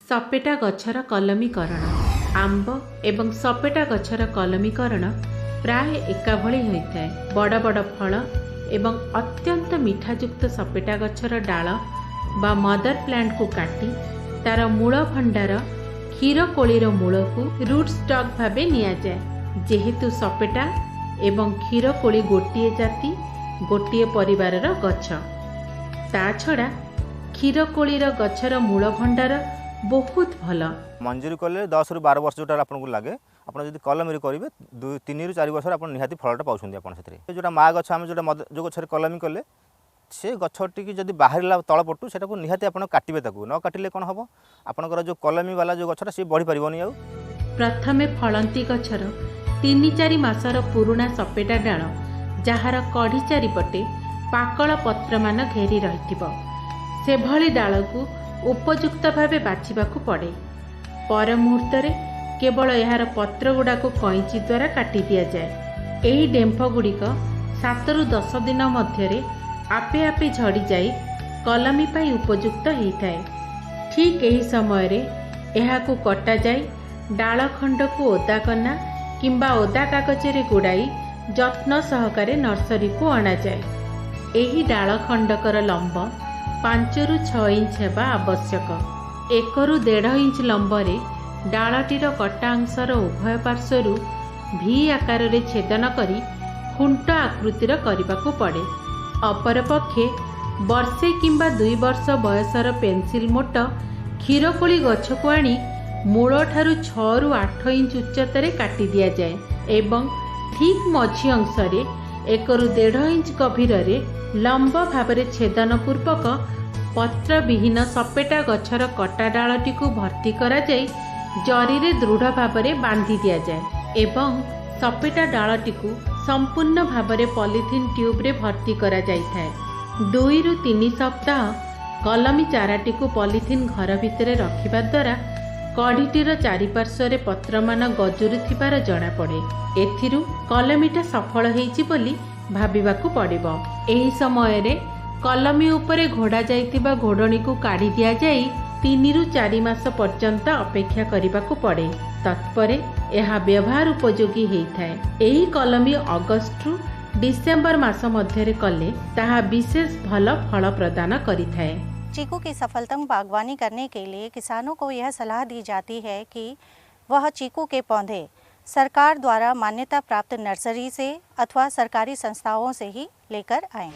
ସପେଟା ଗଛର କଲମୀକରଣ। ଆମ୍ବ ଏବଂ ସପେଟା ଗଛର କଲମୀକରଣ ପ୍ରାୟ ଏକା ଭଳି ହୋଇଥାଏ। ବଡ଼ ବଡ଼ ଫଳ ଏବଂ ଅତ୍ୟନ୍ତ ମିଠାଯୁକ୍ତ ସପେଟା ଗଛର ଡାଳ ବା ମଦର ପ୍ଲାଣ୍ଟକୁ କାଟି ତାର ମୂଳ ଭଣ୍ଡାର କ୍ଷୀରକୋଳିର ମୂଳକୁ ରୁଟ୍ ଷ୍ଟକ୍ ଭାବେ ନିଆଯାଏ। ଯେହେତୁ ସପେଟା ଏବଂ କ୍ଷୀରକୋଳି ଗୋଟିଏ ଜାତି, ଗୋଟିଏ ପରିବାରର ଗଛ, ତା ଛଡ଼ା କ୍ଷୀରକୋଳିର ଗଛର ମୂଳ ଭଣ୍ଡାର ବହୁତ ଭଲ। ମଞ୍ଜିରୁ କଲେ 10ରୁ 12 ବର୍ଷ ଯେଉଁଟା ଆପଣଙ୍କୁ ଲାଗେ, ଆପଣ ଯଦି କଲମୀରେ କରିବେ, 2, 3ରୁ 4 ବର୍ଷରେ ଆପଣ ନିହାତି ଫଳଟା ପାଉଛନ୍ତି ଆପଣ ସେଥିରେ। ଯେଉଁଟା ମା ଗଛ, ଆମେ ଯେଉଁଟା ଯେଉଁ ଗଛରେ କଲମୀ କଲେ, ସେ ଗଛଟିକି ଯଦି ବାହାରିଲା ତଳ ପଟୁ, ସେଟାକୁ ନିହାତି ଆପଣ କାଟିବେ। ତାକୁ ନ କାଟିଲେ କ'ଣ ହେବ? ଆପଣଙ୍କର ଯେଉଁ କଲମୀ ବାଲା ଯେଉଁ ଗଛଟା, ସିଏ ବଢ଼ିପାରିବନି ଆଉ। ପ୍ରଥମେ ଫଳନ୍ତି ଗଛର 3-4 ମାସର ପୁରୁଣା ସପେଟା ଡାଳ, ଯାହାର କଢ଼ି ଚାରିପଟେ ପାକଳ ପତ୍ରମାନ ଘେରି ରହିଥିବ, ସେଭଳି ଡାଳକୁ ଉପଯୁକ୍ତ ଭାବେ ବାଛିବାକୁ ପଡ଼େ। ପର ମୁହୂର୍ତ୍ତରେ କେବଳ ଏହାର ପତ୍ରଗୁଡ଼ାକୁ କଇଁଚି ଦ୍ୱାରା କାଟି ଦିଆଯାଏ। ଏହି ଡେମ୍ଫଗୁଡ଼ିକ 7ରୁ 10 ଦିନ ମଧ୍ୟରେ ଆପେ ଆପେ ଝଡ଼ିଯାଇ କଲମୀ ପାଇଁ ଉପଯୁକ୍ତ ହେଇଥାଏ। ଠିକ୍ ଏହି ସମୟରେ ଏହାକୁ କଟାଯାଇ ଡାଳ ଖଣ୍ଡକୁ ଓଦା କନା କିମ୍ବା ଓଦା କାଗଜରେ ଗୁଡ଼ାଇ ଯତ୍ନ ସହକାରେ ନର୍ସରୀକୁ ଅଣାଯାଏ। ଏହି ଡାଳ ଖଣ୍ଡକର ଲମ୍ବ 5ରୁ 6 ଇଞ୍ଚ ହେବା ଆବଶ୍ୟକ। 1ରୁ 1.5 ଇଞ୍ଚ ଲମ୍ବରେ ଡାଳଟିର କଟା ଅଂଶର ଉଭୟ ପାର୍ଶ୍ୱରୁ ଭି ଆକାରରେ ଛେଦନ କରି ଖୁଣ୍ଟ ଆକୃତିର କରିବାକୁ ପଡ଼େ। ଅପରପକ୍ଷେ ବର୍ଷେ କିମ୍ବା 2 ବର୍ଷ ବୟସର ପେନ୍ସିଲ ମୋଟ କ୍ଷୀରକୋଳି ଗଛକୁ ଆଣି ମୂଳଠାରୁ 6ରୁ 8 ଇଞ୍ଚ ଉଚ୍ଚତାରେ କାଟି ଦିଆଯାଏ ଏବଂ ଠିକ୍ ମଝି ଅଂଶରେ 1ରୁ 1.5 ଇଞ୍ଚ ଗଭୀରରେ ଲମ୍ବ ଭାବରେ ଛେଦନ ପୂର୍ବକ ପତ୍ରବିହୀନ ସପେଟା ଗଛର କଟା ଡାଳଟିକୁ ଭର୍ତ୍ତି କରାଯାଇ ଜରିରେ ଦୃଢ଼ ଭାବରେ ବାନ୍ଧି ଦିଆଯାଏ ଏବଂ ସପେଟା ଡାଳଟିକୁ ସମ୍ପୂର୍ଣ୍ଣ ଭାବରେ ପଲିଥିନ୍ ଟ୍ୟୁବରେ ଭର୍ତ୍ତି କରାଯାଇଥାଏ। 2ରୁ 3 ସପ୍ତାହ କଲମୀ ଚାରାଟିକୁ ପଲିଥିନ୍ ଘର ଭିତରେ ରଖିବା ଦ୍ୱାରା କଢ଼ିଟିର ଚାରିପାର୍ଶ୍ୱରେ ପତ୍ରମାନ ଗଜୁରୁ ଥିବାର ଜଣାପଡ଼େ। ଏଥିରୁ କଲମୀଟା ସଫଳ ହେଇଛି ବୋଲି ଭାବିବାକୁ ପଡ଼ିବ। ଏହି ସମୟରେ କଲମୀ ଉପରେ ଘୋଡ଼ା ଯାଇଥିବା ଘୋଡ଼ଣୀକୁ କାଢ଼ି ଦିଆଯାଇ 3ରୁ 4 ମାସ ପର୍ଯ୍ୟନ୍ତ ଅପେକ୍ଷା କରିବାକୁ ପଡ଼େ। ତତ୍ପରେ ଏହା ବ୍ୟବହାର ଉପଯୋଗୀ ହେଇଥାଏ। ଏହି କଲମୀ ଅଗଷ୍ଟରୁ ଡିସେମ୍ବର ମାସ ମଧ୍ୟରେ କଲେ ତାହା ବିଶେଷ ଭଲ ଫଳ ପ୍ରଦାନ କରିଥାଏ। चीकू की सफलतम बागवानी करने के लिए किसानों को यह सलाह दी जाती है कि वह चीकू के पौधे सरकार द्वारा मान्यता प्राप्त नर्सरी से अथवा सरकारी संस्थाओं से ही लेकर आएं।